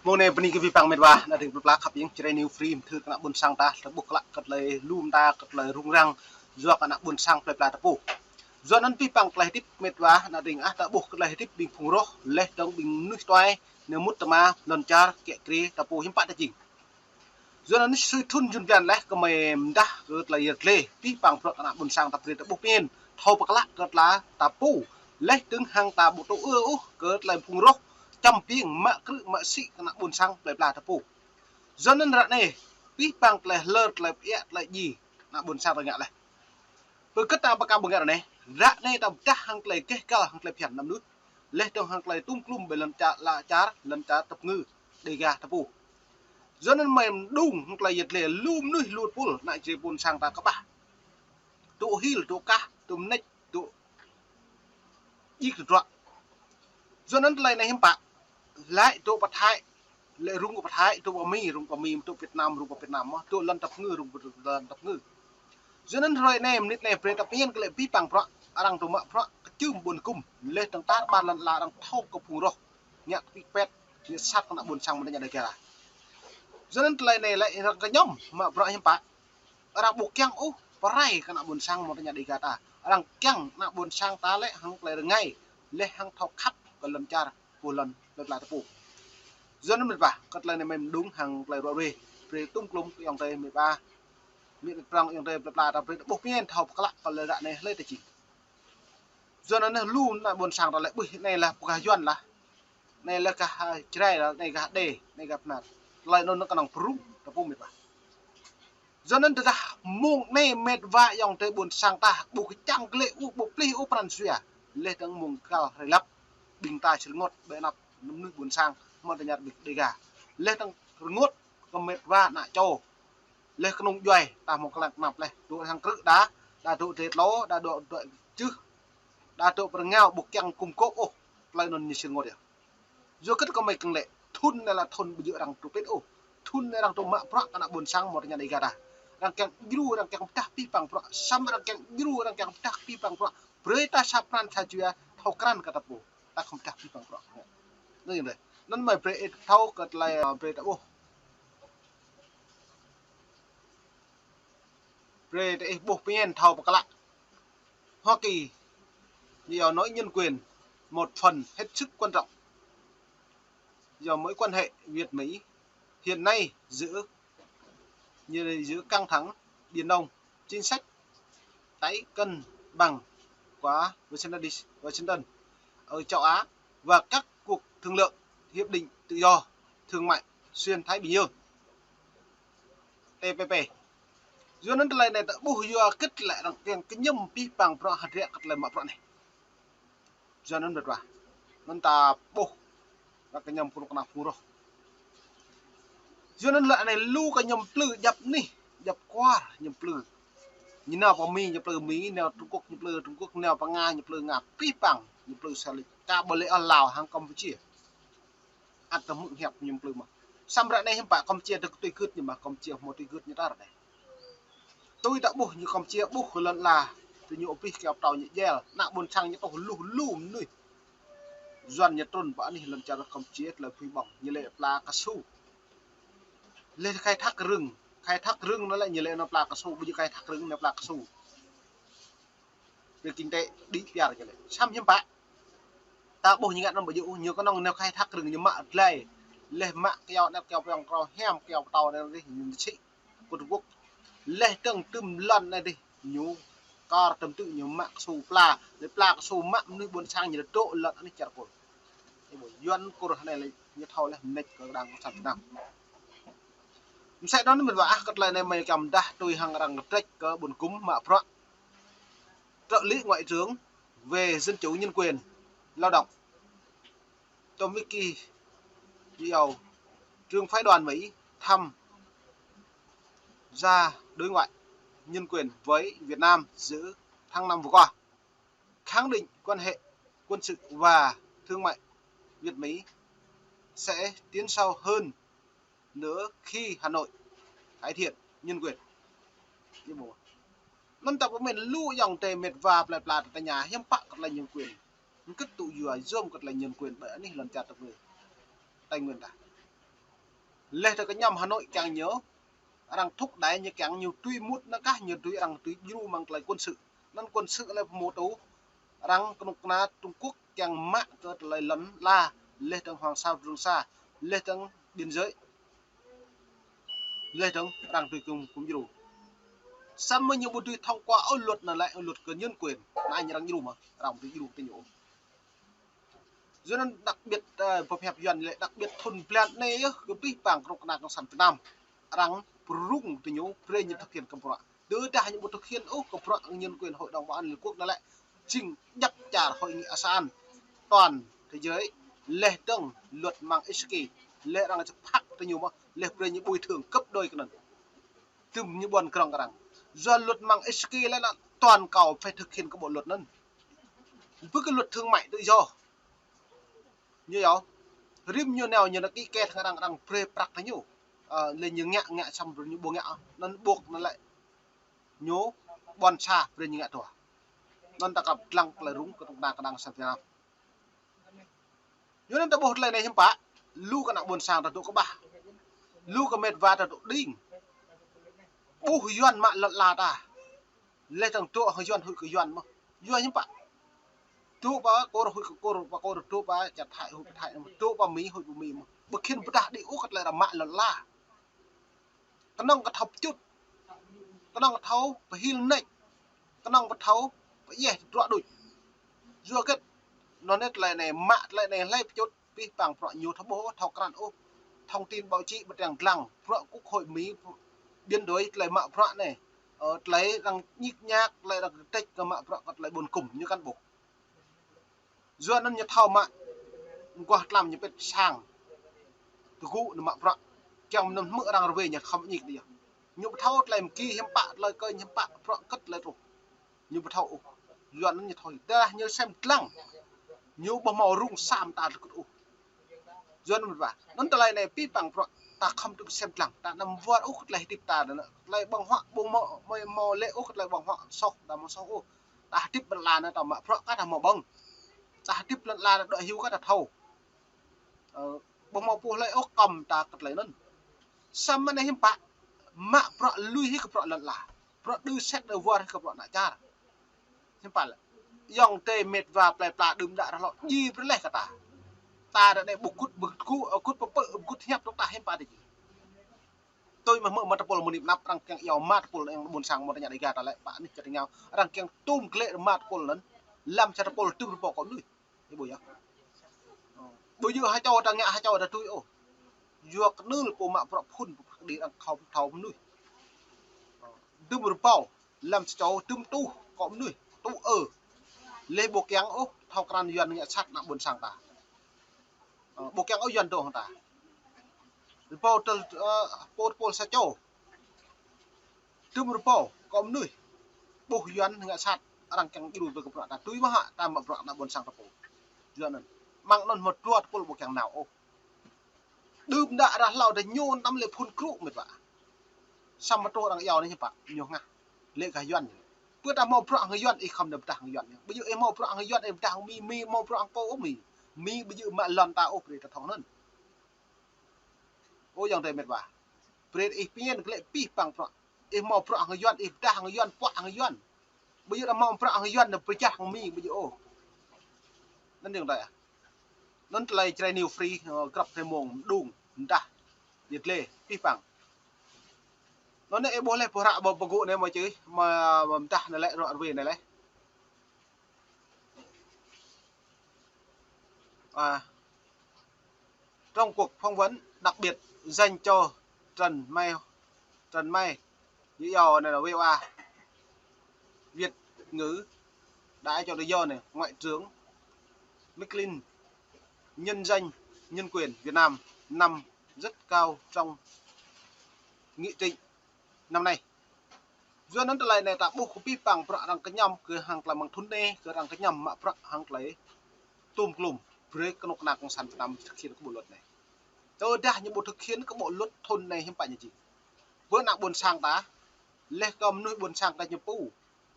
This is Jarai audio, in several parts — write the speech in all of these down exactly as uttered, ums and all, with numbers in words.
Mông anai bơni kơ abih bang met wa, ană tring plơi pla khăp ing, Jrai New Free, mơthưr kơ ană ƀôn sang ta, tơƀuh klă kơ tơlơi lŏm ta, kơ tơlơi rŭng răng, yua kơ ană ƀôn sang plơi pla ta pô. Yua anŭn abih bang tơlơi hơdip met wa, ană tring ah, tơƀuh kơ tơlơi hơdip ƀing phung roh, laih dơ̆ng ƀing mơnuih tuai, nao mŭt tơma, lŏn čar, kiă kriê, ta pô hiư̆m pă ta jing. Yua anŭn sui thŭn jun blan laih kơ mơi mơdah kơ tơlơi yơr glê, abih bang bruă kơ ană ƀôn sang ta brơi ta ƀuh pơmĭn, thâo pơklă kơ tơlơi ta pô, laih dơ̆ng hăng ta ƀu tŭ ư ôh kơ tơlơi phung roh, čăm piêng, mă krư̆, mă sĭ kơ ană ƀôn sang plơi pla ta pô. Yua anŭn ră anai, abih bang tơlơi hlơr, tơlơi pơiă, tơlơi djai, ană ƀôn sang ta ngă laih. Pơkơ̆t ta pơkă bơngăt anai, ră anai ta pơdah hăng tơlơi gêh gal, hăng tơlơi phiăn ană mơnuih. Laih dơ̆ng hăng tơlơi tŭm klŭm ƀơi lŏn čar, lŏn čar, lŏn čar tơpơngư Dega ta pô. Yua anŭn mơi mơđung hăng tơlơi yơr glê lu mơnuih lu tơpul, ană Jrai ƀôn sang ta kơƀah. Dŏ hil, dŏ kah, dŏ mơneč, dŏ djik dŏ druă. Yua anŭn tơlơi anai hiư̆m pă. Laĭ dŏ pơ Thái, laĭ rŭng kơ pơ Thái, dŏ pơ Mi, rŭng pơ Mi, dŏ Việt Nam, rŭng pơ Việt Nam, dŏ lŏn tơpơngư, rŭng pơ lŏn tơpơngư. Yua anŭn hrơi anai, mơnit anai, brơi ta pơmĭn kơ lĕ abih bang bruă, arăng dŏ mă bruă, kơčưm ƀun kŭm, laih dơ̆ng tar ƀar lŏn ala arăng thâo kơ phung roh, ngă kơ pĭt pĕt, ngă sat kơ ană ƀôn sang mơ̆ng tơña Dega. Yua anŭn tơlơi anai lĕ arăng kơñăm mă bruă hiư̆m pă. Arăng ƀu kiăng ôh pơrai kơ ană ƀôn sang mơ̆ng tơña Dega ta. Arăng kiăng ană ƀôn sang ta lĕ hăng tơlơi rơngai, laih hăng thâo khăp kơ lŏn čar, pô lŏn plơi pla ta pô. Yua anŭn met wa, kơ tơlơi anai mơi mơđung hăng tơlơi ruă ruê, brơi tŭm klŭm kơ ayŏng adơi met wa, met prăng ayŏng adơi plơi pla ta brơi ta ƀuh pơmĭn thâo pơklă kơ tơlơi ră anai hlơi ta jing. Yua anŭn lu ană ƀôn sang ta lĕ ƀuh anai lah pơkă Yuan lah. Anai lah gah, ah, Jrai lah, anai gah Đê, anai gah Bơnar. Tơlơi anŭn kơnơ̆ng pơrŭng, ta pô met wa. Yua anŭn tơdah mông anai met wa ayŏng adơi ƀôn sang ta, ƀu kơčăng glĕ ôh, ƀu plih ôh pran jua. Laih dơ̆ng mông găl hrơi lăp, ƀing ta či rơngot ƀơi anăp mơnuih ƀôn sang, mơ̆ng tơña ƀing Dega. Laih dơ̆ng rơngot kơ met wa ană čô. Laih kơnung djuai, ta hmâo kơlăng kơnăp laih. Dŏ hăng krư̆ đa, đa dŏ dê tlô, đa dŏ dŏ čưh, đa dŏ pơrơngao ƀu kiăng kŭm kô̆ ôh. Tơlơi anŭn ñu či rơngot yơh. Yua kơ kơmơi kơnglĕ, thŭn anai lah thŭn ƀu djơ̆ arăng tŭ pĭt ôh. Thŭn anai arăng dŏ mă bruă kơ ană ƀôn sang mơ̆ng tơña Dega ta. Arăng kiăng djru, arăng kiăng pơdah abih bang bruă. Samơ̆ arăng kiăng djru, arăng kiăng pơdah abih bang bruă. Brơi ta sa pran sa jua, thâo krăn kơ ta pô. Ta khŏm pơdah abih bang bruă. Anŭn yơh. Anŭn mơi brơi ih thâo kơ tơlơi, brơi ta ƀuh. Brơi ta ih ƀuh pơmĭn thâo pơklă. Hoa Kỳ, ñu yua nói nhân quyền một phần hết sức quan trọng do mối quan hệ Việt Mỹ hiện nay giữa, như giữa căng thẳng Biển Đông, chính sách tái cân bằng của Washington, Washington ở châu Á và các cuộc thương lượng hiệp định tự do thương mại xuyên Thái Bình Dương. T P P. Yua anŭn tơlơi anai ta ƀuh yua kơ tơlơi arăng kiăng kơñăm abih bang bruă hơdră kơ tơlơi mă bruă anai. Yua anŭn met wa. Anŭn ta ƀuh arăng kơñăm pơrŭng kơ ană phung roh. Yua anŭn lĕ anai lu kơñăm plư djăp anih, djăp kuar kơñăm plư. Ñu nao pơ Mi ñu plư Mi, nao Trung Quốc ñu plư Trung Quốc, nao pơ Nga ñu plư Nga, abih bang ñu plư sa lĕ. Ka ƀu lĕ ôh Lào hăng Campuchia. Ăt tơhmư̆ hiăp ñu plư mơ̆n. Samơ̆ ră anai hiư̆m pă Campuchia dŏ tui gưt ñu mơ̆n, Campuchia hmâo tui gưt ñu tar anai. Tui ta ƀuh ñu Campuchia ƀuh kơ lŏn ala, tui ñu abih kơyâo pơtâo ñu djel, ană ƀôn sang ñu tŏh lu lu mơnuih. Yuan ñu trŭn pơ anih lŏn čar Campuchia tơlơi pui ƀơ̆ng, ñu lĕ pla kơsu. Lĕ khai thác rừng, khai thác rừng anŭn lĕ ñu lĕ anŭn pla kơsu, ƀu djơ̆ khai thác rừng anŭn pla kơsu. Về kinh tế đĭ piar kơ lĕ. Samơ̆ hiư̆m pă. Ta ƀuh ñu ngă anŭn ƀu djơ̆, ñu kơnơ̆ng nao khai thác rừng ñu mă glai. Laih mă kơyâo anăp kơyâo pơyong krao hiam kơyâo pơtâo anai rih ñu sĭ kơ Trung Quốc. Laih dơ̆ng tŭm lŏn anai rih ñu kar tơm tŭ ñu mă kơsu pla. Laih pla kơsu mă mơnuih ƀôn sang ñu dŏ lŏn anih čar Kur. Ih ƀuh Yuan Kur anai lĕ ñu thâo laih mơneč kơ đang cộng sản Việt Nam. Mơsĕ anŭn met wa ah kơ tơlơi anai mơi kiăng pơdah tui hăng arăng kơtrĕč kơ ƀun kŭm mă bruă. Trợ lý Ngoại trưởng về dân chủ nhân quyền, lao động, Tomiki Yao, trưởng phái đoàn Mỹ thăm gia đối ngoại nhân quyền với Việt Nam giữa tháng năm vừa qua, khẳng định quan hệ quân sự và thương mại Việt Mỹ sẽ tiến sâu hơn nữa khi Hà Nội cải thiện nhân quyền. Anŭn ta pơmĭn lu ayŏng adơi met wa plơi pla ta tơña hiư̆m pă kơ tơlơi nhân quyền. Hơget tŭ yua yom kơ tơlơi nhân quyền ƀơi anih lŏn čar ta pơ Tây Nguyên ta. Laih dơ̆ng kơñăm Hà Nội kiăng ñu, arăng thúc đẩy ñu kiăng ñu tui mŭt nao kah ñu tui arăng tui djru mơ̆ng tơlơi quân sự. Anŭn quân sự laih pơmô tŭ arăng kơnuk kơna Trung Quốc kiăng mă kơ tơlơi lŏn ala, laih dơ̆ng Hoàng Sa Trường Sa, laih dơ̆ng biên giới, laih dơ̆ng arăng tui kơnuk kơna djru. Samơ̆ ñu ƀu dưi thông qua ôh luật anŭn lĕ luật kơ nhân quyền, anŭn arăng djru mơ̆, arăng ƀu dưi djru tơ ñu. Yua anŭn đặc biệt, ơ, pơhiăp Yuan lĕ đặc biệt thŭn blan anai yơh, kơ pih pang kơnuk kơna cộng sản Việt Nam. Arăng pơrŭng tơ ñu, brơi ñu thực hiện kơ bruă. Tơdah ñu ƀu thực hiện ôh kơ bruă nhân quyền Hội đồng Bảo an Liên Quốc anŭn lĕ, jing djăp čar hội nghị ASEAN toàn thế giới, laih dơ̆ng luật mạng Icke, laih arăng čơphak tơ ñu mơ̆, laih brơi ñu bồi thường gấp đôi kơ anŭn. Tơm ñu ƀuăn krong kơ arăng. Yua luật mạng Icke lĕ anŭn toàn cầu phải thực hiện kơ bộ luật anŭn. Ƀu kơ luật thương mại tự do. Ñu yơh. Rĭm ñu nao ñu nao ký kết hăng arăng, arăng brơi prăk tơ ñu. Ơ, laih ñu ngă, ngă samơ̆ ñu ƀu ngă. Anŭn ƀuh anŭn lĕ ñu ƀuăn sa brơi ñu ngă tuah. Anŭn ta kăp lăng tơlơi rŭng kơnuk kơna kơnang sang Việt Nam. Yua anŭn ta ƀuh tơlơi anai hiư̆m pă, lu kơ ană ƀôn sang ta dŏ kơƀah. Lu kơ met wa ta dŏ đing. Ƀuh Yuan mă lŏn ala ta. Laih dơ̆ng dŏ hăng Yuan huĭ kơ Yuan mơ̆. Yua hiư̆m pă. Dŏ pơ Kur huĭ kơ Kur, pơ Kur dŏ pơ čar Thái huĭ pơ Thái, dŏ pơ Mi huĭ pơ Mi mơ̆. Ƀu khĭn pơdah đĭ ôh kơ tơlơi arăng mă lŏn ala. Kơnơ̆ng kơ thâo pơčŭt. Kơnơ̆ng kơ thâo pơhil nač. Kơnơ̆ng kơ thâo pơdjai tơdruă đôč. Yua hơget. Anŭn anai tơlơi anai mă tơlơi anai hlơi pơčŭt pih pang bruă ñu thâo ƀuh, thâo krăn ôh. Thông tin báo chí ƀu kiăng lăng, bruă Quốc hội Mi, biên đối tơlơi mă bruă anai. Ơ, tơlơi arăng ñik ñak, tơlơi arăng kơtĕč kơ mă bruă kơ tơlơi ƀôn kŭm ñu kăn ƀuh. Yua anŭn ñu thâo mă, mơguah tlam ñu pĕt sang. Tơgŭ ñu mă bruă. Kiăng mơnŭn hmư̆ arăng rơwe ñu khŏm ñik đĭ yơh. Ñu ƀu thâo tơlơi mơki hiư̆m pă, tơlơi kơ hiư̆m pă, bruă kơt tơlơi truh. Ñu ƀu thâo ôh. Yua anŭn ñu thâo. Tơdah ñu sem lăng. Ñu ƀu hmâo rŭng sam ta tơkŭt ôh. Yua anŭn mơ̆n ƀă. Anŭn tơlơi anai pih pang bruă ta khŏm tŭ sem lăng. Ta anăm wơr ôh kơ tơlơi hơdip ta anŭn. Tơlơi ƀơ̆ng huă ƀu hmâo, hmâo, hmâo lĕ ôh kơ tơlơi ƀơ̆ng huă soh, ta hmâo soh ôh. Ta hơdip lŏn ala anai ta mă bruă kah ta hmâo ƀơ̆ng. Ta hơdip lŏn ala anai dŏ hyu kah ta thâo. Ơ, ƀu hmâo pô hlơi ôh kăm ta kơ tơlơi anŭn. Samơ̆ anai hiư̆m pă, mă bruă lui hĭ kơ bruă lŏn ala. Bruă đơ sĕt đơ wơr hĭ kơ bruă ană čar. Hiư̆m pă lĕ. Ayŏng adơi met wa plơi pla đưm đă rah hlâo djai brơi laih kơ ta. Ta ră anai ƀu gŭt, ƀu gŭt, ƀu gŭt pơpă, ƀu gŭt hiăp dŏ ta hiư̆m pă adih. Tui mơ̆ hmư̆ mă tơpul mơnip năp arăng kiăng iâu mă tơpul anai ƀôn sang mơ̆ tơña Dega ta lĕ pă anih čar tơngao. Arăng kiăng tum glĕ mă tơpul anŭn. Lăm sa tơpul tŭm rơbâo kơ mơnuih. Ih ƀuh yơh. Ƀu djơ̆ ha čô ta ngă ha čô ta tui ôh. Yua kơnơ̆ng pô mă bruă phŭn pô pơkơđi arăng khŏm thâo mơnuih. Tŭm rơbâo, lăm sa čô tŭm tuh kơ mơnuih, tuh ơ. Laih ƀu kiăng ôh, thâo krăn Yuan ngă sat ană ƀôn sang ta. Ơ, ƀu kiăng ôh Yuan dŏ hăng ta. Rơbâo tơl, ơ, pô tơpul sa čô. Tŭm rơbâo kơ mơnuih. Ƀuh Yuan ngă sat, arăng kiăng djru brơi kơ bruă ta. Tui mơ̆ hă, ta mă bruă ană ƀôn sang ta pô. Yua anŭn. Mơ̆ng anŭn mơ̆ dua tơpul ƀu kiăng nao ôh. Đưm đă rah hlâo ta ñu anăm lĕ phŭn krŭ met wa. Samơ̆ truh arăng iâu anai hiư̆m pă, ñu hngah. Lĕ gah Yuan. Pơ ta hmâo bruă hăng Yuan, ih khŏm nao pơdah hăng Yuan. Ƀu djơ̆ ih hmâo bruă hăng Yuan, ih pơdah hăng Mi, Mi hmâo bruă hăng kâo ôh Mi. Mi ƀu djơ̆ mă lŏn ta ôh, brơi ta thâo anŭn. Ơ ayŏng adơi met wa. Brơi ih pơñen glaĭ pih pang bruă. Ih hmâo bruă hăng Yuan, ih pơdah hăng Yuan, puă hăng Yuan. Ƀu djơ̆ ta hmâo bruă hăng Yuan, ta pơjah hăng Mi, ƀu djơ̆ ôh. Anŭn ayŏng adơi ah. Anŭn tơlơi Jrai New Free, ơ, grăp hrơi mông, mơđung, mơdah, yơh lĕ, pih pang. Anŭn anai ih ƀuh laih, ƀuh ră ƀu pơgŭ anai mơ̆ čư̆, mơ̆, mơ̆ mơdah anai lĕ, ră rơwe anai lĕ. À, Trung Quốc phỏng vấn đặc biệt dành cho Trần Mai, Trần Mai, ví dụ này là vê o a Việt ngữ đã cho tự do này, Ngoại trưởng Micklin nhân danh nhân quyền Việt Nam nằm rất cao trong nghị trình năm nay. Yua anŭn tơlơi anai ta ƀuh kơ pih pang bruă arăng kơñăm kơ hăng tơlơi mơ̆ng thŭn anai, kơ arăng kơñăm mă bruă hăng tơlơi tŭm klŭm, brơi kơnuk kơna cộng sản Việt Nam thực hiện kơ bộ luật anai. Tơdah ñu ƀu thực hiện kơ bộ luật thŭn anai hiư̆m pă ñu jing. Ƀơi ană ƀôn sang ta, laih kơ mơnuih ƀôn sang ta ñu pô,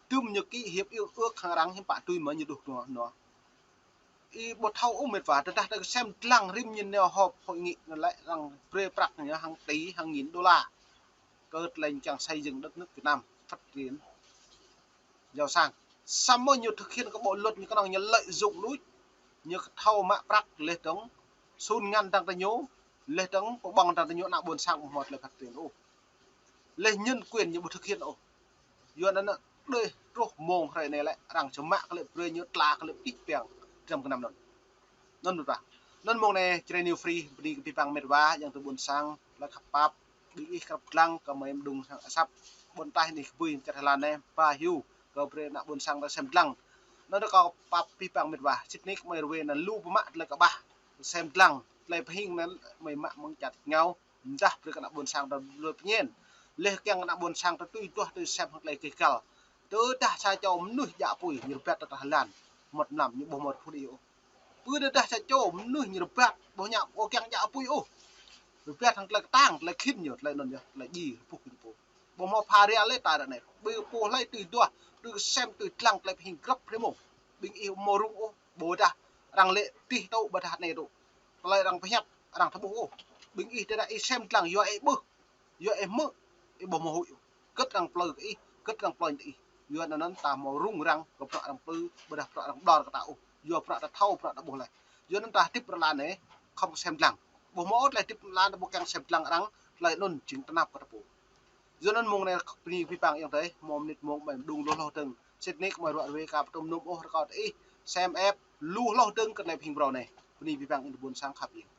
tŭm ñu ký hiệp ước, ước hăng arăng hiư̆m pă tui mơ̆ ñu dŏ nua, nua. ih ƀu thâo ôh mĕt wa, tơdah ta sem dlăng rĭm ñu nao họp hội nghị anŭn lĕ arăng brơi prăk ñu hàng tỷ, hàng nghìn đô la. Kơ tơlơi kiăng xây dựng đất nước Việt Nam phát triển giàu sang. Samơ̆ ñu thực hiện kơ bộ luật ñu kơnơ̆ng ñu lợi dụng đôč, ñu thâo mă prăk laih dơ̆ng sun ngăn dăng tơ ñu, laih dơ̆ng pơƀong dăng tơ ñu ană ƀôn sang ƀu hmâo tơlơi phát triển ôh. Laih nhân quyền ñu ƀu thực hiện ôh. Yua anŭn đơi truh mông hrơi anai lĕ arăng či mă kơ lĕ brơi ñu tla kơ lĕ pih piăng dram kơnăm anŭn. Anŭn ƀu pă. Anŭn mông anai Jrai New Free bơni kơ abih bang mĕt wa yang tơ ƀôn sang, tơlơi khăp pap, ƀing ih krăp dlăng kơ mơi mơđung sang asăp. Ƀôn taih anai kơ bui čar Thái Lan anai, ba hyu, kơ brơi ană ƀôn sang ta sem dlăng. Anŭn kâo pap abih bang mĕt wa, sĭt nik mơi rơwe anŭn lu pơmă tơlơi kơƀah, sem dlăng, tơlơi pơhing anŭn mơi mă mơ̆ng čar ngao, mơdah brơi kơ ană ƀôn sang ta lui pơñen. Laih kiăng ană ƀôn sang ta tui duah tui sem hăng tơlơi kih kal. Tơdah sa čô mơnuih djă apui, ñu rơbat tơ Thái Lan, mơmŏt mlam, ñu ƀu hmâo phu đi ôh. Pơ tơdah sa čô mơnuih ñu rơbat, ƀu ñu ôh kiăng djă apui ôh. Rơbat hăng tơlơi kơtang, tơlơi khĭn ñu, tơlơi anŭn yơh, tơlơi djai, rơpuh kơ ñu pô. Ƀu hmâo pha ria lĕ ta ră anai. Ƀu pô hlơi tui duah, tui sem, tui dlăng, tơlơi pơhing grăp hrơi mông. Ƀing ih ƀu hmâo rŭng ôh, ƀôdah arăng lĕ tih tŭ, ƀôdah anai tŭ. Tơlơi arăng pơhiăp, arăng tơƀuh ôh. Ƀing ih tơdah ih sem dlăng, yua ih ƀuh, yua ih hmư̆, ih ƀu hmâo huĭ ôh. Kơt arăng plư kơ ih, kơt arăng plư kơ ih. Yua anŭn ta hmâo rŭng răng kơ bruă arăng plư, ƀôdah bruă arăng ƀlŏr kơ ta ôh. Yua bruă ta thâo, bruă ta ƀuh laih. Yua anŭn ta hơdip ră anai, khŏm sem dlăng. Ƀu hmâo ôh tơlơi hơdip ră anai ta ƀu kiăng sem dlăng arăng, tơlơi anŭn jing tơnap kơ ta pô. Yua anŭn mông anai bơni abih bang yang tơi, hmâo mơnit mông mơi mơđung lu hloh dơ̆ng. Sĭt nik mơi ruă rơwe aka pơtŭm nŭm ôh rơkâo tơ ih, sem ĕp lu hloh dơ̆ng kơ tơlơi pơhing phrâo anai. Bơni abih bang yang tơ ƀôn sang khăp yang.